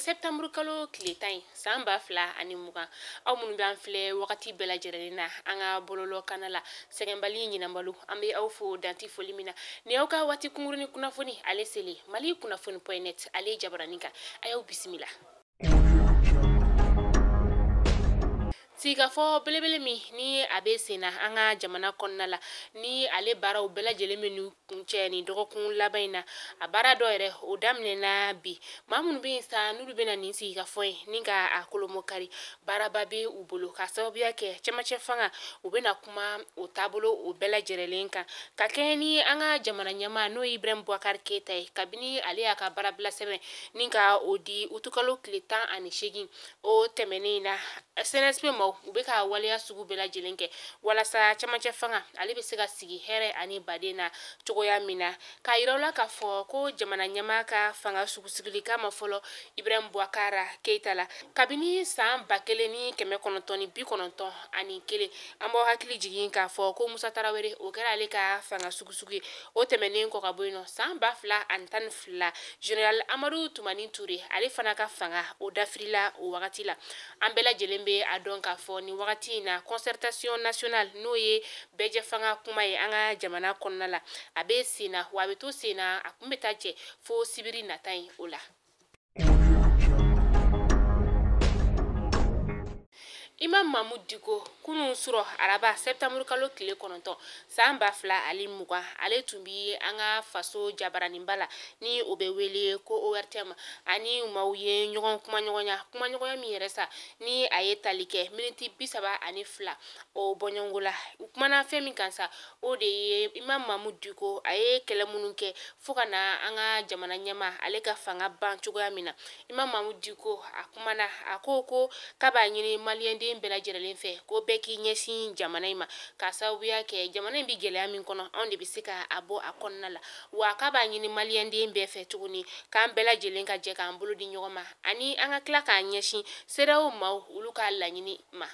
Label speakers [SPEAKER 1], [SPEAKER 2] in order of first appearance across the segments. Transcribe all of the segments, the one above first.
[SPEAKER 1] Septembre kalo tile 10 ye san 2020. Aw minnu b'an filɛ wagati bɛɛ lajɛlen na an ka bɔlɔlɔ kana la, sɛgɛnbali ɲinanbalo, an bɛ aw fo danti foli min na. Ni aw ka waati kunkurunin kunnafoni ale selen Mali kunnafoni point net ale jabaranin kan, a y'aw bisimila. Sigikafɔ belebele min ni a bɛ sen na an ka jamana kɔnɔna la, ni ale baaraw bɛɛ lajɛlen bɛ n'u kuncɛ nin dɔgɔkun laban in na, a baara dɔ yɛrɛ o daminɛna bi. Maa minnu bɛ yen sa n'olu bɛna nin sigikafɔ in ni ka a kolomɔkari, baaraba bɛ u bolo ka sababuya kɛ cɛmancɛ fanga u bɛna kuma o taabolo o bɛɛ lajɛlen kan, ka kɛɲɛ ni an ka jamana ɲɛmaa n'o ye Ibrahim Boubacar Keita ye. Kabini ale y'a ka baarabila sɛbɛn ni ka o di utukalo tile 18 o tɛmɛnen in na, CNSP maaw u bɛ ka waleya sugu bɛɛ lajɛlen kɛ walasa cɛmancɛ fanga ale bɛ se ka sigi hɛrɛ ani baden na cogoya min na. K'a yira u la k'a fɔ ko jamana ɲɛmaa ka fanga sugusigili kama fɔlɔ Ibrahim Boubacar Keita la kabini san 1991, an b'aw hakili jigin k'a fɔ ko Musa Tarawele o kɛra ale ka fanga sugusugu ye. O tɛmɛnen kɔ ka bɔ yen nɔ, san 2012 Général Amadu Tumani Ture ale fana ka fanga o dafirila o wagati la. An bɛɛ lajɛlen bɛ a dɔn k'a fɔ nin wagati in na concertation nationale n'o ye bɛɛjɛ fanga kuma ye an ka jamana kɔnɔna la, a bɛ sen na wa a bɛ to sen na, a kun bɛ taa jɛ fo sibiri nata in o la. Imam Mahmoud Dicko kunun surɔ araba septembre kalo tile 9 san 2020, ale tun bi an ka faso jabaraninba la ni o bɛ wele ko ORTM, ani maaw ye ɲɔgɔn kumaɲɔgɔnya, kumaɲɔgɔnya min yɛrɛ sa ni a ye tali kɛ miniti 32 o bɔɲɔgɔnko la. U kumana fɛn min kan sa, o de ye Imam Mahmoud Dicko a ye kɛlɛ minnu kɛ fo ka na an ka jamana ɲɛmaa ale ka fanga ban cogoya min na. Imam Mahmoud Dicko a kumana, a ko ko k'a b'a ɲini maliyɛnden bɛɛ lajɛlen fɛ ko bɛɛ k'i ɲɛsin jamana in ma, k'a sababuya kɛ jamana in bɛ gɛlɛya min kɔnɔ, anw de bɛ se ka a bɔ a kɔnɔna la. Wa k'a b'a ɲini maliyɛnden bɛɛ fɛ tuguni k'an bɛɛ lajɛlen ka jɛ k'an bolo di ɲɔgɔn ma, ani an ka tila k'an ɲɛsin CEDEAO maaw olu ka laɲini ma.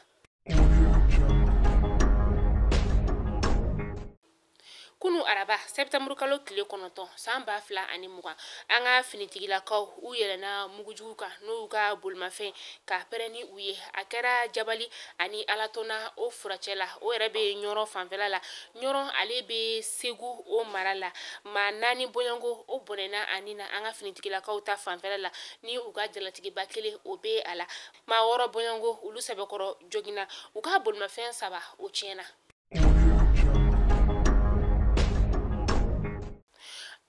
[SPEAKER 1] Kunu araba septembre kalo tile 9 san 2020, an ka finitigilakaw u yɛlɛnna mugujugu kan n'u ka bolimafɛn ka pɛrɛn ni u ye. A kɛra Jabali ani Alatɔnna o furacɛ la, o yɛrɛ bɛ Ɲɔrɔ fanfɛla la. Ɲɔrɔ ale bɛ Segu o mara la. Maa 4 bɔɲɔgɔnko o bɔnɛna ani na an ka finitigilakaw ta fanfɛla la ni u ka jalatigiba kelen o bɛ a la. Maa 6 bɔɲɔgɔnko olu sɛbɛkɔrɔ joginna, u ka bolimafɛn 3 o tiɲɛna.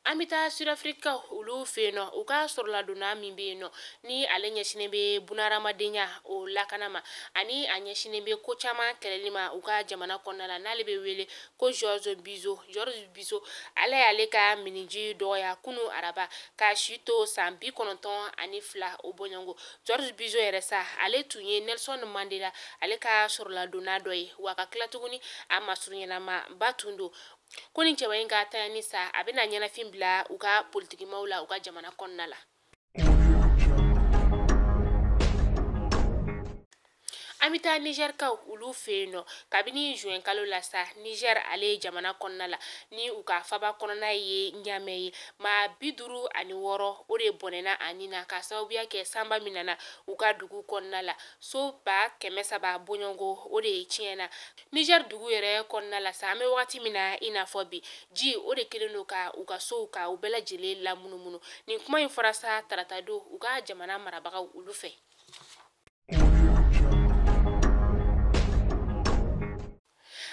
[SPEAKER 1] An bɛ taa Sud-Afrique olu fɛ yen nɔ, u ka sɔrɔladonna min bɛ yen nɔ ni ale ɲɛsinnen bɛ bunahadamadenya o lakana ma, ani a ɲɛsinnen bɛ ko caman kɛlɛli ma u ka jamana kɔnɔna la, n'ale bɛ wele ko George Bizo. George Bizo ale y'ale ka miniji dɔgɔya kunu araba k'a si to san 92 o bɔɲɔgɔnko. George Bizo yɛrɛ sa, ale tun ye Nelson Mandela ale ka sɔrɔladonna dɔ ye, wa ka tila tuguni a masurunnama ba tun don. Ko nin cɛba in ka tanyani sa, a bɛna ɲɛnafin bila u ka politikimaw la u ka jamana kɔnɔna la. An bɛ taa Nizɛrikaw olu fɛ yen nɔ, kabini juin kalo la sa, Niger ale ye jamana kɔnɔna la ni u ka faba kɔnɔna ye Ɲamɛ ye, maa 56 o de bɔnɛna a nin na k'a sababuya kɛ sanba min nana u ka dugu kɔnɔna la, so 300 bɔɲɔgɔnko o de tiɲɛna. Niger dugu yɛrɛ kɔnɔna la sa, an bɛ wagati min na i n'a fɔ bi, ji o de kɛlen don ka u ka sow ka u bɛɛ lajɛlen lamunumunu. Nin kuma in fɔra sa tarata don u ka jamana marabagaw olu fɛ.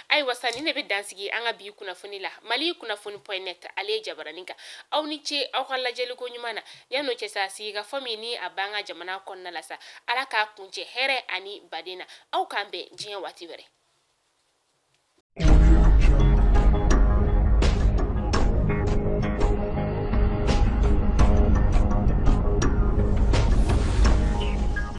[SPEAKER 1] Ayiwa sa, nin de bɛ dansigi an ka bi kunnafoni la Mali kunnafoni point net ale ye jabaranin kan. Aw ni ce aw ka lajɛliko ɲuman na. Yan'o cɛ sa, sigikafɔ min ni a b'an ka jamana kɔnɔna la sa, Ala k'a kuncɛ hɛrɛ ani baden na. Aw k'an bɛn diɲɛ waati wɛrɛ.